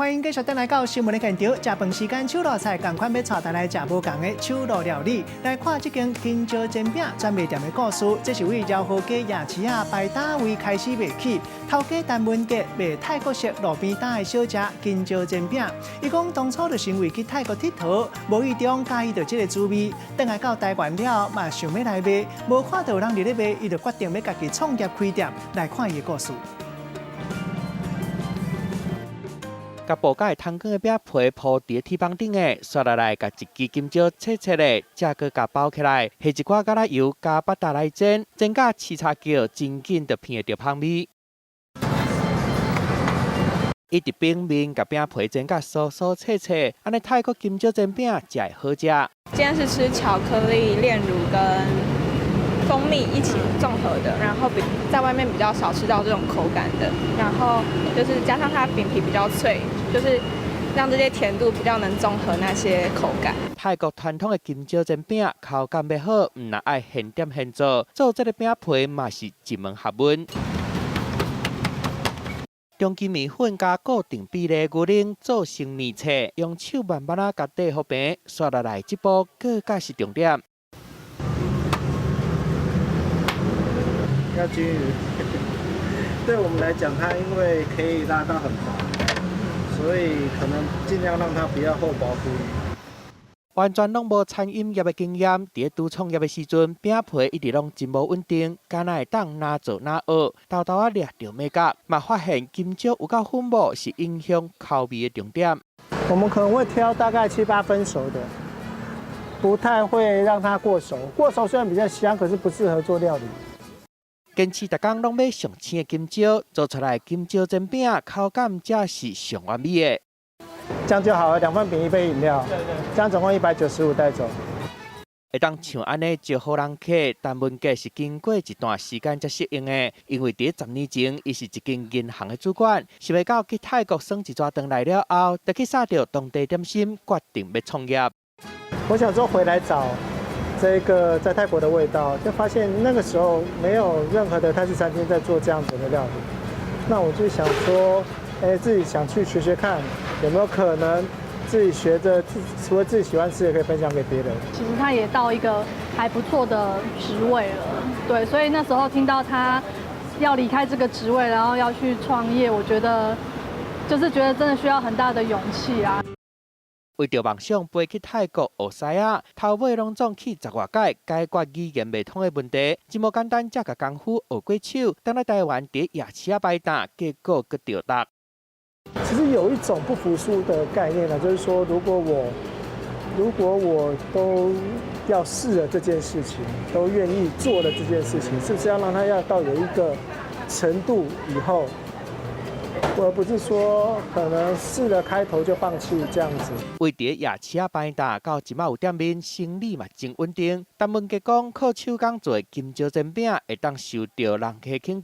歡迎繼續轉來到新聞的現場。食飯時間，手路菜仝款欲帶大家食無仝的手路料理。來看這間金蕉煎餅專賣店的故事。這是位饒河街夜市仔擺攤位開始賣起，頭家陳文傑賣泰國式路邊攤的小食金蕉煎餅。伊講當初就是因為去泰國𨑨迌，無意中佮意著這个滋味，轉來到台灣了嘛，想欲來賣，無看著有人佇咧賣，伊就決定欲家己創業開店。來看伊的故事。共薄甲會通光的餅皮鋪佇鐵板頂的，煞落來共一支金蕉切切的，才閣共包起來，下一寡橄欖油加巴達來煎，煎甲刺叉叫，真緊就鼻會著香味。一直平面共餅皮煎甲酥酥脆脆，按呢泰國金蕉煎餅才會好食。今天是吃巧克力煉乳跟蜂蜜一起綜合的，然後比在外面比較少吃到這種口感的，然後就是加上它餅皮比較脆，就是讓這些甜度比較能綜合那些口感。泰國傳統的金蕉煎餅口感欲好，毋但愛現點現做，做這个餅皮嘛是一門學問。中筋麵粉加固定比例牛奶做成麵冊，用手慢慢仔共底予平，煞落來這步閣較是重點。要均勻，對我們來講，它因為可以拉到很薄，所以可能盡量讓它不要厚薄不一。完全攏無餐飲業的經驗，佇咧拄創業的時陣，餅皮一直攏真無穩定，敢若會當若做若學，沓沓仔掠著眉角，嘛發現金蕉有夠粉無是影響口味的重點。我們可能會挑大概七八分熟的，不太會讓它過熟。過熟雖然比較香，可是不適合做料理。堅持逐工攏買上青的金蕉，做出來金蕉煎餅口感才是上完美的。這樣就好了，兩份餅一杯飲料，這樣總共195帶走。會當像按呢招呼人客，陳文傑是經過一段時間才適應的。因為佇10年前，伊是一間銀行的主管，想袂到去泰國耍一逝轉來了後，就去捎著當地點心，決定欲創業。我想說回來找這個在泰國的味道，就發現那個時候沒有任何的泰式餐廳在做這樣子的料理。那我就想說，哎，自己想去學學看，有沒有可能自己學着，除了自己喜歡吃，也可以分享給別人。其實他也到一個還不錯的職位了，對，所以那時候聽到他要離開這個職位，然後要去創業，我覺得就是覺得真的需要很大的勇氣啊。為著夢想飛去泰國學師仔，頭尾攏總去十外擺，解決語言袂通的問題，真無簡單，才共功夫學過手。轉來台灣佇夜市仔擺檔，結果閣著踏。其實有一種不服輸的概念呢，就是說，如果我都要試了這件事情，都願意做了這件事情，是不是要讓它要到有一個程度以後？而不是說可能試了開頭就放棄這樣子。為佇夜市仔擺檔到這馬有店面，生意嘛真穩定。陳文傑講，靠手工做金蕉煎餅，會當受著人客肯